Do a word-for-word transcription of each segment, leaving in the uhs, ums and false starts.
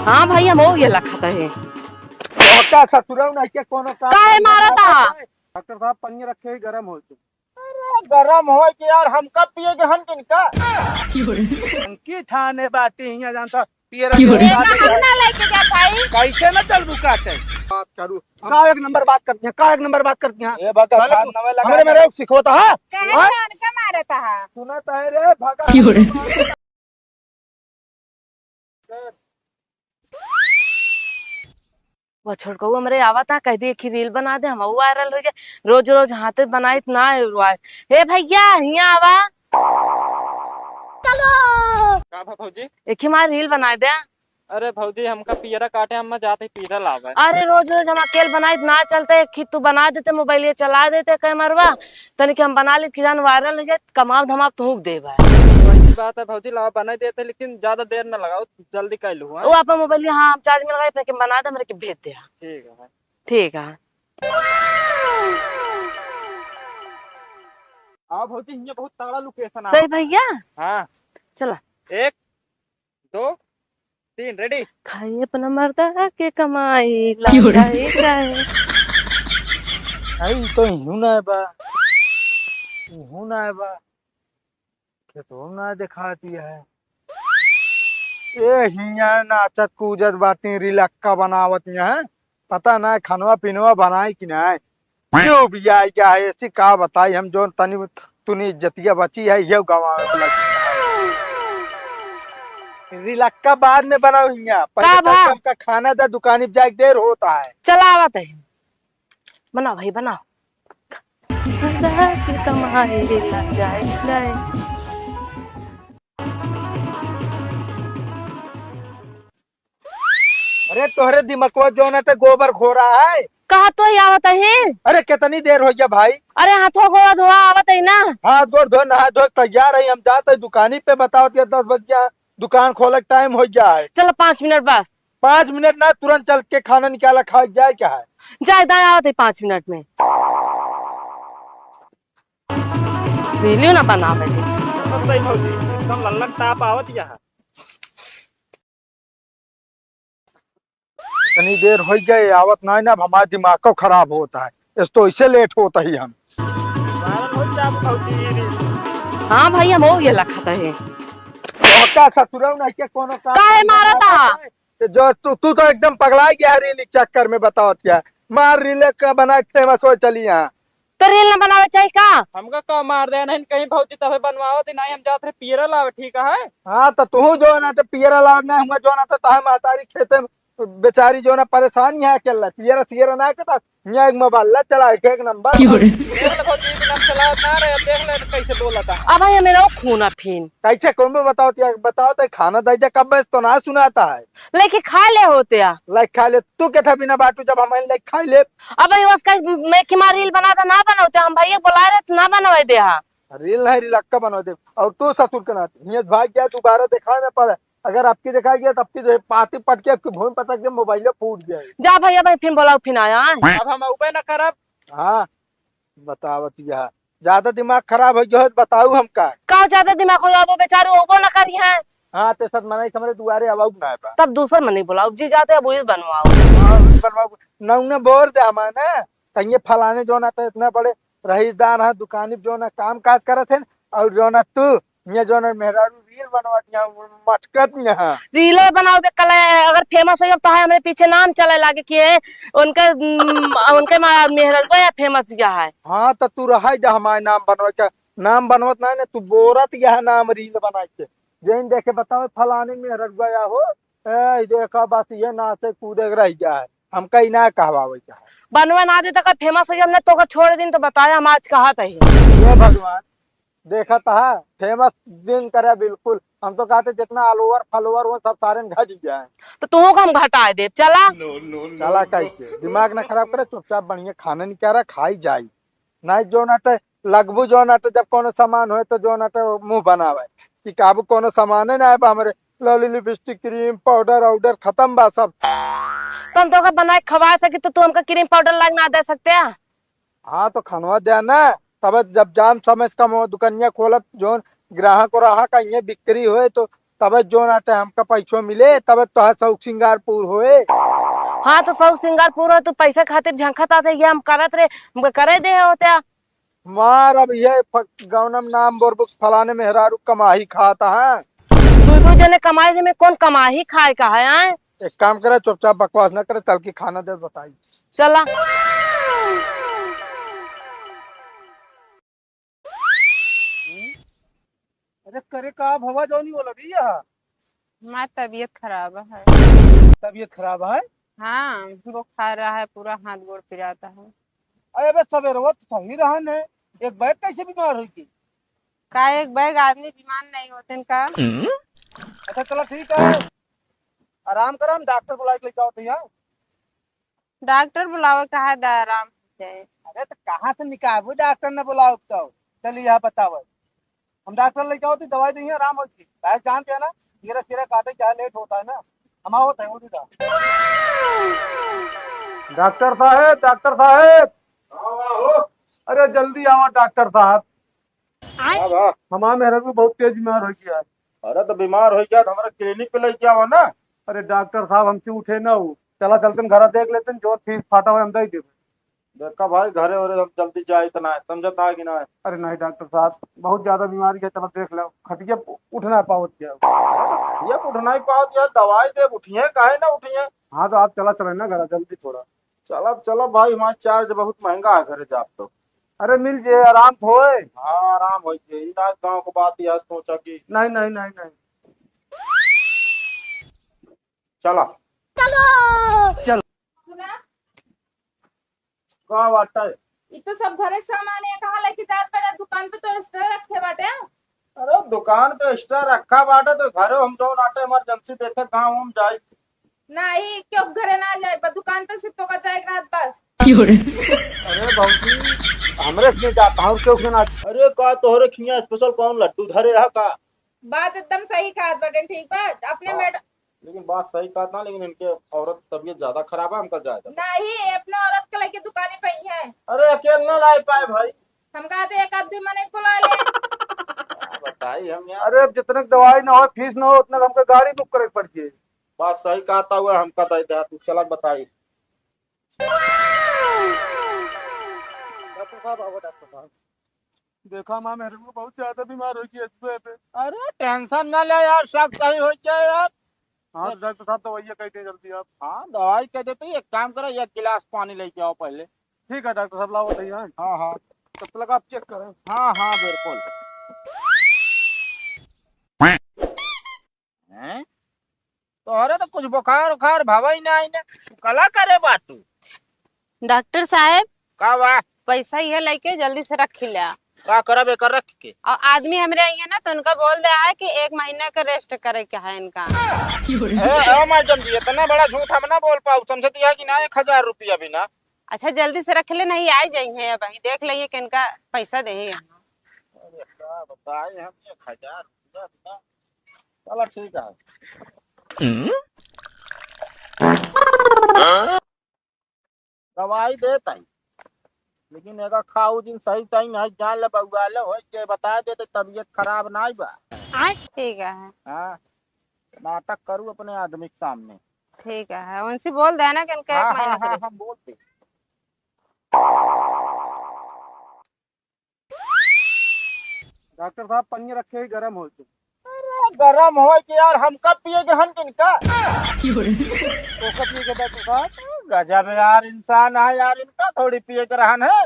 हाँ भाई, हम ये लखत है। तो का ससुरऊ नहीं के कोनो काम काहे मारत हा? डॉक्टर साहब, पनिया रखे ही गरम हो के। अरे गरम हो के यार, हमका पिए के हन किनका? अंकी ठाने बाटी हियां जानता, पिए रखे ही बाटी। हम ना लेके जा भाई। कैसे ना चल रुकाते? बात करू। का एक नंबर बात करती है, का एक नंबर बात करती है? ए भगा, साले खान तू नवे लगा हमरे दे। मेरे सिखोता है? काहे हाँ? जान के मारत हा? सुनत है रे भगा। वो छोटकऊ हमरे आवत है, कह दिए कि रील बना दे, हम वायरल हो जाए। रोज रोज हाथे बनाइत ना वाय-, हे भैया, हियां आवा। का बा भौजी? एक ही मार रील बना दे। अरे भौजी, हमका पियरा काटे, हम जात ही पीरा लावे। अरे रोज रोज हम अकेल बनाइत ना चलते, एक ही तू बना देते, मोबाइल ये चला देते कैमरवा, तनिक हम बना लेत कि जान वायरल हो जाए, कमाब धमाब तू देबा। वैसी बात है भौजी, लावा बना देते, लेकिन ज्यादा देर न लगाओ, जल्दी कर लूँ, हाँ? वो आपन मोबाइल, हाँ, हम चार्ज में लगाई, अपने के बना दे, मेरे के भेज दे। ठीक है। ठीक है। आओ भौजी, हियां बहुत तगड़ा लोकेशन है। सही भैया? हाँ। चला। एक, दो, तीन, रेडी? खाई अपना मर्दा के कमाई, क्यों रे? लौटाई काहे? आई तो इहू ना बा, इहू ना बा, खेतों ना देखाती है। ए हियां नाचत कूदत बाटी, रिलक्का बनावत हैं, पता ना खनवा पिनवा बनाई कि ना। क्यों भी आई गया है ऐसी, का बताई हम, जोन तनी तुनी इज्जतिया बची है, ये गंवावे के लगी। रिलक्का बाद में बनाओ हियां, पहले का भा? तड़का का खाना दा, दुकानी पे जाए के देर होता है। चला आवत है, बनाओ भाई, बनाओ। धंधा के कमाए ला जाए, जाए। अरे तोहरे दिमकवा जोन है तो गोबर घोरा है। कहा तो ही आवत है। अरे कितनी देर हो गया भाई? अरे हाथों गोड़ धोआ आवत है ना। हाथ गोड़ धो, नहा धो, तैयार है, हम जाते हैं दुकानी पे, बताओ ये दस बज गया, दुकान खोले टाइम हो गया है। चलो पाँच मिनट बस। पाँच मिनट ना, तुरंत चल के खाना निकाला, खा जाए क्या है? जाए दाए आवत है पाँच मिनट में। रीलियो ना बनावे दे। बस भाई भौजी, एकदम लल्लन टाप आवत यहाँ। इतनी देर हो गई, आवत नहीं ना, अब हमारा दिमाग को खराब होता है, इस तो इसे लेट होता ही हम। कारण हो क्या भौजी ये रे? हाँ भाई, हम हो ये लखत है। तो का ससुरऊ नहीं के कोनो काम काहे धंधा मारत ना हा? करता है? ये जो तू, तू तो एकदम पगला गया है रील के चक्कर में, बताओ क्या? मार रील का बना के फेमस हो चली यहाँ। तो रील न बनावे चाहिए का? हमका का मार दे नहीं कहीं भौजी, तबे बनवावत ही नहीं, हम जात रहे पियरा लावे, ठीक है? हाँ, तो तू जो ना तो पियरा लावे ना, हुआ जो ना तो तहे महतारी खेते में बेचारी जो ना परेशान यहाँ अकेला, पियरा सियरा ना के तो यहाँ एक मोबाइल ला चला के एक नंबर। क्यों रे? देख ले भौजी, एक नंबर चला ना रहे, देख ले कैसे बोला था। अब भाई मेरा वो खून अफीन। कैसे कौन में बताओ तो, बताओ तो खाना दे जा, कब बस तो ना सुनाता है। लेके खा ले होते आ। लाइक खा ले, तू के था बिना बाटू जब हम लाइक खा ले। अब भाई उसका मैं कि मार रील बना था ना बनाते, हम भैया बुला रहे तो ना बनवाए दे हा। रील नहीं, रील अक्का बनवा दे। और तू ससुर के नाते हियां भाग गया, दोबारा दिखाए ना पड़े। अगर आपकी दिखाई गया, तब की जो है पाती पटके आपकी भूमि पटक दे, मोबाइल फूट गया है। जा भैया भाई, फिर बोलाओ, फिर आया है। अब हम उबे ना करब। हाँ, बतावत यह ज्यादा दिमाग खराब हो गया है, बताऊ हम का? का ज्यादा दिमाग हो गया, वो बेचारू उबो ना करी है। हाँ, ते साथ मनाई हमरे दुआरे आवाऊ ना बा। तब दूसर मनी बुलाओ, जी जाते अब वही बनवाओ। हाँ, वही बनवाओ। ना उन्हें बोर दे हमारे ना, कहिए फलाने जो ना तो इतना बड़े रईसदार है, दुकानी पे जो ना काम काज करत है, और जो ना तू, ये जो ना मेहरारू रील बनवा दिया, मटकत नहीं है। रीले बनाओ बे, कल अगर फेमस हो गया तो है, हमरे पीछे नाम चले लागे कि ये उनके, उम, उनके मा-, मेहरारू या फेमस गया है। हाँ, तो तू रहा जा हमारे नाम बनवा के, नाम बनवत ना, ना तू बोरत यह नाम रील बना के, जेन देखे बताओ फलाने मेहरारू गया हो, ए, देखा बस ये नाचे कूदे के रह गया है, हमका ही ना कहवावे के है। बनवा ना दे तो का फेमस हो गया, हमने तो का छोड़ दिन तो बताया, हम आज कहा था ही। ये भगवान, देखा था फेमस दिन करे बिल्कुल, हम तो कहते जितना ऑल ओवर फॉलोअर हो सब सारे घट जाए। तो तू का हम घटाए दे, चला। चला कह के दिमाग ना खराब करे, चुपचाप बढ़िया खाना निकारा खाई जाई। नहीं जो ना ते लगबू जो ना ते जब कोनो सामान होए तो जो ना ते मुंह बनावे कि काबू कोनो सामान है ना अब हमरे लाली लिपस्टिक क्रीम पाउडर आउडर खत्म बा सब। तो हम तोका बनाए खवा सकी तो तू हमका क्रीम पाउडर लाग ना दे सकते हैं? हाँ तो खनवा दे ना, तब जब जान समझ का मो दुकनिया खोलब जोन ग्राहक और आहा का ये बिक्री होए तो तबे जोन आटे हमका पैसो मिले, तबे तोहार शौक सिंगार पूर होए। हाँ, तो शौक सिंगार पूर हो, तू पैसा खातिर झंखत आते, ये हम करत रहे, हमका करे दे होते। मार अब ये फ-, गौनम नाम बोरबुक फलाने मेहरारू कमाही खाता है। दू दू जने कमाए से में कौन कमाही खाए का है, आए? एक काम करे, चुपचाप बकवास न करे, चल के खाना दे बताई। चला। अरे करे का भवा जौनी बोला भैया? हमार तबीयत खराब है। तबीयत खराब है? हाँ, बुखार रहा है, पूरा हाथ गोड़ पिराता है। अरे अबे सवेरवा तो सही रहन है, एक बैग कैसे बीमार हुई की? का एक बैग आदमी बीमार नहीं होते का? अच्छा चला ठीक है, आराम करा, हम डॉक्टर बुला के लेके आओ तो यहाँ। डॉक्टर बुलावे कहा दा आराम हो जाए। अरे तो कहाँ से निकालबू डॉक्टर ने बुलाओ तो? चलिए यहाँ बताओ, हम डॉक्टर लेके आओ तो दवाई देंगे, आराम हो जाए। भाई जानते हैं ना, हीरा सीरा काटे चाहे लेट होता है ना, हम आओ थे उठी था। डॉक्टर साहब, डॉक्टर साहब। हाँ, हाँ, हो। अरे जल्दी आओ डॉक्टर साहब। हाँ, हाँ। हमार मेहरा भी बहुत तेज बीमार हो गया है। अरे तो बीमार हो गया तो हमारे क्लिनिक पे लेके आओ ना। अरे डॉक्टर साहब हमसे उठे ना हो, चला चलते घर देख लेते हैं, जो फीस फाटा हुआ हम दे देबे। देखा भाई, घरे ओरे हम जल्दी जाए तो ना, समझत है कि ना? अरे नहीं डॉक्टर साहब, बहुत ज्यादा बीमारी है, चलो देख लो, खटिया उठ ना पावत क्या? ये उठ नहीं पावत यार, दवाई दे उठिए, काहे ना उठिए? हाँ तो आप चला चले ना घर जल्दी थोड़ा। चलब चलब भाई, हमार चार्ज बहुत महंगा है घरे जाब तो। अरे मिल जे आराम तो होए। हाँ आराम होई जे, ई ना गाँव के बात यार सोचा कि नहीं नहीं नहीं नहीं। चला। चलो। चल। सुना? का बात है? ई तो सब घरे के सामान है, कहाँ लेके जात बाटे? दुकान पे तो एक्स्ट्रा रखे बाटे। अरे दुकान पे एक्स्ट्रा रखा बाटे तो घरे हम जौन आटे इमरजेंसी देखे गाँव हम जाई। नहीं, क्यों घरे ना जाए, बस दुकान पे से तो का जाए रात बस। क्यों रे? अरे भौजी, हमरे से जाता हूँ, क्यों के ना? अरे का तोहरे खिया स्पेशल कौन लड्डू धरे रहा का? बात एकदम सही कहत बाटे, ठीक बा? अपने हाँ, मैडम लेकिन बात सही कहत ना, लेकिन इनके औरत तबीयत ज्यादा खराब है, हमका जाए दो। नहीं, अपने औरत के लेके दुकाने पे ही है। अरे अकेले ना लाई पाए भाई। हम कहते एक आदमी मने को ला ले। बताई हम यार। अरे अब जितने की दवाई ना हो, फीस ना हो, उतने का हमका गाड़ी बुक करे के पड़ जाए। बात सही कहता हुआ हमका दे दे, तू चला बताई। डॉक्टर साहब, आओ डॉक्टर साहब। देखा माँ मेरे को बहुत ज्यादा बीमार हो गई है सुबह पे। अरे टेंशन ना ले यार, सब सही हो जाए यार। हाँ डॉक्टर साहब, दवाइयाँ कह दें जल्दी आप। हाँ दवाई कह देते ही, एक काम करो, एक गिलास पानी लेके आओ पहले। ठीक है डॉक्टर साहब, लाओ बताइए। हाँ हाँ। तब तक आप चेक करें। हाँ हाँ बिल्कुल। हैं? तोहरे तो कुछ बुखार उखार भवा ही ना आई ना, तू कला करे बाटू। डॉक्टर साहब, का बा? पैसा ये लेके जल्दी से रख लिया। का करब एकर रख के? और आदमी हमरे आई है ना, तो उनका बोल दे है कि एक महीना का रेस्ट करे के है इनका। ए, ए, मैडम जी, इतना बड़ा झूठ हम ना बोल पाऊ, समझती है कि ना, एक हजार रुपया भी ना। अच्छा, जल्दी से रख ले, नहीं आ जाई है, अब देख लेंगे किनका पैसा दे है यहाँ। अरे, का बताई हम, एक हजार रुपया भी ना। चला ठीक है। दवाई देत आई, लेकिन एका खाऊ जिन सही सही नहीं, जान ले बउआले हो के बता दे तो तबीयत खराब नहीं बा। ठीक है। हाँ, नाटक करू अपने आदमी के सामने। ठीक है, उनसे बोल देना कि इनका एक हाँ, हाँ, महीना के हाँ, लिए। हम बोल दे। डॉक्टर साहब, पनिया रखे ही गरम हो के। अरे, गरम हो के यार, हमका पिए के रहन किनका? तो का पिए के डॉक्टर साहब? गजब यार, इंसान है यार, इनका थोड़ी पिए के रहन है।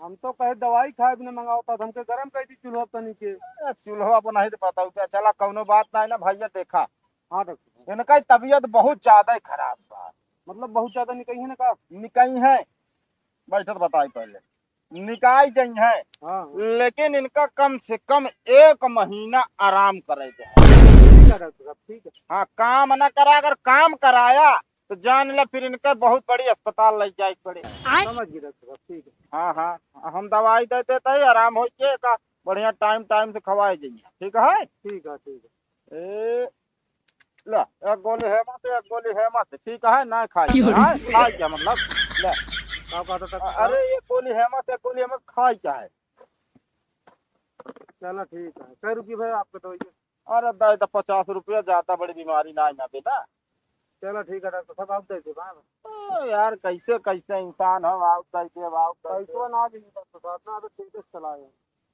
हम तो कहे दवाई खाए बिना मंगाओ, तब हमके गरम कर दी चूल्हा तनी के। अरे, चूल्हा पर नहीं तो बताऊ क्या? चला, कौनो बात नहीं ना भैया, देखा। हाँ डॉक्टर साहब। इनका तबीयत बहुत ज्यादा ही खराब बा। मतलब बहुत ज्यादा निकही है ना का? निकही है, बैठत बताई पहले। निकाई जइहैं, हाँ। लेकिन इनका कम से कम एक महीना आराम करे के है। ठीक है डॉक्टर साहब, ठीक है। हाँ, काम ना करा, अगर काम कराया तो जान ले फिर इनका बहुत बड़ी अस्पताल ले जाए के पड़े। समझ गए डॉक्टर साहब, ठीक है। हाँ, हाँ, हम दवाई दे देते हैं, आराम हो के का बढ़िया टाइम टाइम से खवाए जाइए, ठीक है? ठीक है, ठीक है। ए, ले, एक गोली हेमा से, एक गोली हेमा से, ठीक है, ना खाई, क्यों रे? हाँ, खाई क्या मतलब? ले। का कहता था? अरे, एक गोली हेमा से, एक गोली हेमा से खाई क्या है? चलो, ठीक है। कै रुपये भाई आपका दवाई? अरे दाई, तो पचास रुपया ज्यादा बड़ी बीमारी ना, ना देना। चलो ठीक है डॉक्टर साहब, आप दे दे, हाँ। ओ यार, कैसे, कैसे इंसान हो, आप दे दे, आप दे दे। पैसवा ना लेंगे डॉक्टर साहब, ना, अभी ठीक से चलाए।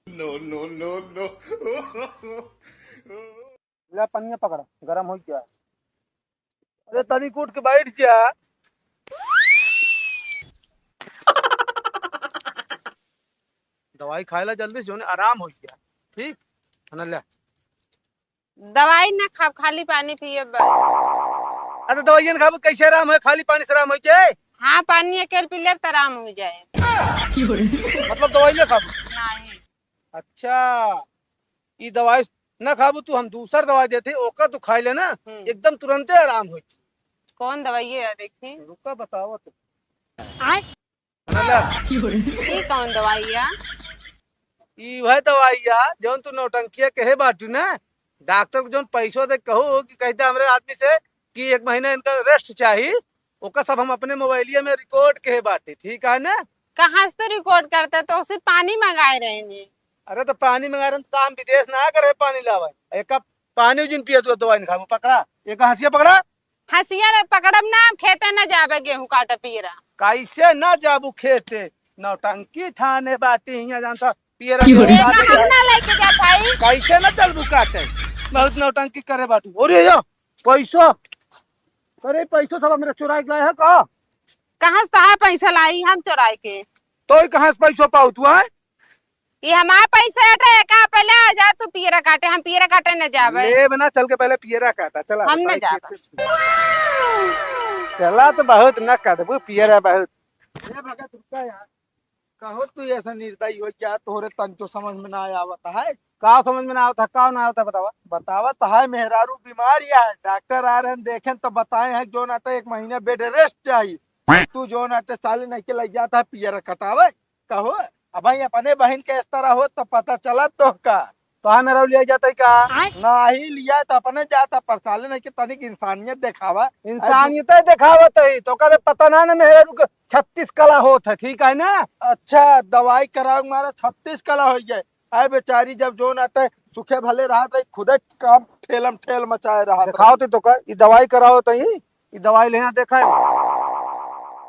No, no, no, no। ले पनिया पकड़ा, गरम हो गया। अरे तनिक उठ के बैठ जा। दवाई खाए ला जल्दी से, जौन आराम हो गया। ठीक है ना, ले। दवाई ना खाब, खाली पानी पिए बस। अरे दवाई ना खाबू, कैसे आराम है? खाली पानी से आराम हो जाए? हाँ, पानी अकेल पी लेब त आराम हो जाए। मतलब दवाई ना खाबू? नहीं। अच्छा, ई दवाई ना खाबू तू, हम दूसर दवाई देते, ओकर तू खाई लेना, हम्म। एकदम तुरंते आराम हो जाए। कौन दवाई है, देखी? रुका, बताओ तो। आय? ना ला। ई कौन दवाई है? ई वह दवाई है, जौन तू नौटंकिया कहे बाटू ना, डॉक्टर को जौन पैसो दे कहू कि कहते हमरे आदमी से कि एक महीना इनका रेस्ट चाही, ओकर सब हम अपने मोबाइलिया में रिकॉर्ड कहे बाटे, ठीक है ना? कहाँ से तू रिकॉर्ड करता? तो सिर्फ पानी मंगाए रहे हैं। अरे तो पानी मंगाए रहे हैं, तो हम विदेश ना करे पानी लावे। एक कप पानी जिन पिए तू, दवाई नहीं खाबू। पकड़ा, एक हंसिया पकड़ा। हंसिया रे पकड़ब ना, हम खेते ना जाबे गेहूं काटे पियरा। कैसे ना जाबू खेते? नौटंकी ठाने बाटी हियां जानता पियरा क्यों रे? गेहूं काटे हम ना लेके जा भाई। कैसे ना चलबू काटे? बहुत नौटंकी करे बाटू। अरे यो पैसो, अरे पैसो सब मेरा चुराई के लाए है का? कहाँ से तहा पैसा लाई हम चुराई के? तो ही कहाँ से पैसो पाऊ तू है? ये हमार पैसा हटे, का पहले आ जा तू पियरा काटे, हम पियरा काटे न जाबे। लेब ना, चल के पहले पियरा काटा, चला, हम न बताई जाबे। के चला तो बहुत न काटबू पियरा बहुत। ए भगत रुका यार, कहो तू ऐसा निर्दयी हो गया, तोहरे तन तो समझ में ना आवत है। का समझ में ना आवत है, का ना आवत है बतावा? बतावा तो है, मेहरारू बीमार या है, डॉक्टर आ रहे हैं देखें तो बताए हैं जो ना तो एक महीने बेड रेस्ट चाहिए, तू जो ना तो साले नहीं के लग जाता है पियरा कटावे। कहो, अब भाई अपने बहिन के इस तरह हो तो पता चला तो का? तो हाँ मेरा लिया जाता है का? आय। नाही लिया तो अपने जाता, पर साले नहीं कि तनिक इंसानियत देखावा। इंसानियत देखावत है तो कबे पता ना ना मेहरारू के छत्तीस कला होत है, ठीक है ना? अच्छा, दवाई कराओ मारा छत्तीस कला हो जाए। आए बेचारी जब जोन आटे सुखे भले रहत रही, खुदे काम ठेलम ठेल मचाए रहत देखाओ रही। तो का, ई दवाई कराओ तो ही। ई दवाई लेना देखा है।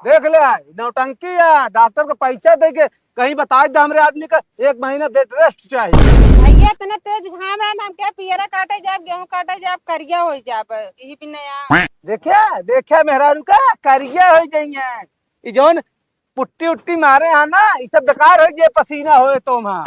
देख ले, आई नौटंकी है, डॉक्टर को पैसा दे के कहीं बताए दे हमरे आदमी का एक महीना बेड रेस्ट चाहिए। भैया, इतने तेज घाम है ना, हम क्या पियरा काटे जाब, गेहूं काटे जाब, करिया हो जाब, यही भी नया। देखिया, देखिया मेहरारू का करिया हो जाइए। ई जौन पुट्टी उट्टी मारे हैं ना, ई सब बेकार हो गए, पसीना होए तो वहाँ।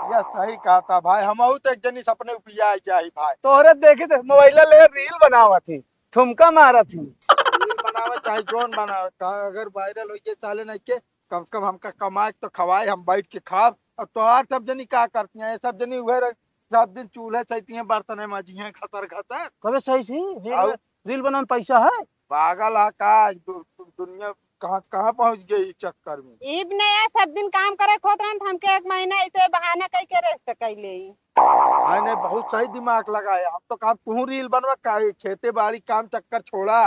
ये सही कहा था भाई, हम तो एक जनी सपने पिया जाई भाई। तोहरे देखी तो मोबाइल ले रील बनावत ही। ठुमका मारत ही। रील बनावे चाहे जौन बनावे, का अगर वायरल हो गए साले नहीं के, कम से कम हमका कमाए तो खवाए, हम बैठ के खाब। अब तोहार सब जनी का करती हैं, ये सब जनी उहे रह-, सब दिन चूल्हे सहिती हैं, बर्तन माजी हैं, खतर खतर। कबे सही सी रील, और? रील बनावे में पैसा है? पागल है का? दु-, दु-, दुनिया कहाँ, कहाँ पहुँच गई इस चक्कर में? इब नया सब दिन काम करे खोत रहन, तो हमके एक महीना ऐसे बहाना कई के रेस्ट कई ले। हाँ, नहीं, बहुत सही दिमाग लगाए। हम तो काम, तू रील बनवा, का खेते बाड़ी काम चक्कर छोड़ा।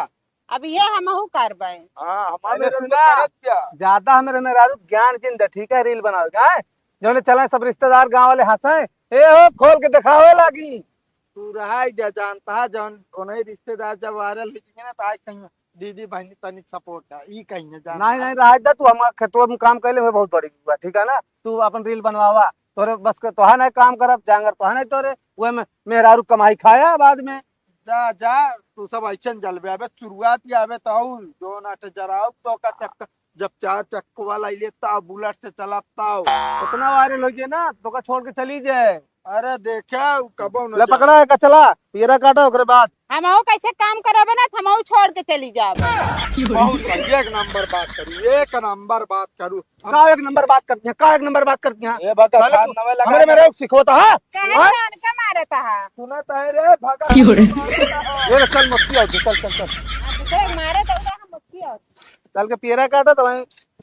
अब ये हमहू करबे। हाँ, हमारे अरे मेहरारू सुना, करत क्या? ज्यादा हमें मेहरारू ज्ञान जिन दे, ठीक है, रील बनावे का, हैं? जौने चला सब रिश्तेदार गाँव वाले हंसे, "ए हो, खोल के देखावे लागी।" तू रहाई दे, जानता है, जौन उन्हें रिश्तेदार जब वायरल हो जाएंगे ना, तो आज कहीं दीदी बहनी तनिक सपोर्ट है, ई कहीं है, जानता नहीं, है। नहीं, रहाई दे, तू हमारे खेतवा में काम कैले हुए बहुत बड़ी हुआ, ठीक है ना? तू अपन रील बनवावा, तोरे बस के तोहा नहीं काम करब, जांगर तोहा नहीं तोरे, वह में मेहरारू कमाई खाया बाद में। जा, जा, तू सब ऐसन जलबे। अबे शुरुआत ही आवे तो और जो नाटे जराओ तो का चक्कर, जब चार चक्को वाला ले तब बुलेट से चलाब तब। उतना वायरल हो जाए ना, तो का छोड़ के चली जाए। अरे देखे, उ कबो न ले जाए। पकड़ा है का चला, पियरा काटा ओकरे बाद। हमहू कैसे काम करबे ना, हमहू छोड़ के चली जाब। बहुत सही, एक नंबर बात करू, एक नंबर बात करू। हम का एक नंबर बात करती हैं, का एक नंबर बात करती हैं? ए बका साले खान तू नवे लगा हमरे दे। मेरे सिखवता है? काहे हाँ? जान के मारता है? सुना तो है रे, भगा। क्यों रे? ये चल मस्ती आओ, चल, चल, चल। अब तो मारे तो उधर हम मस्ती आओ। चल के पियरा काटा तो वहीं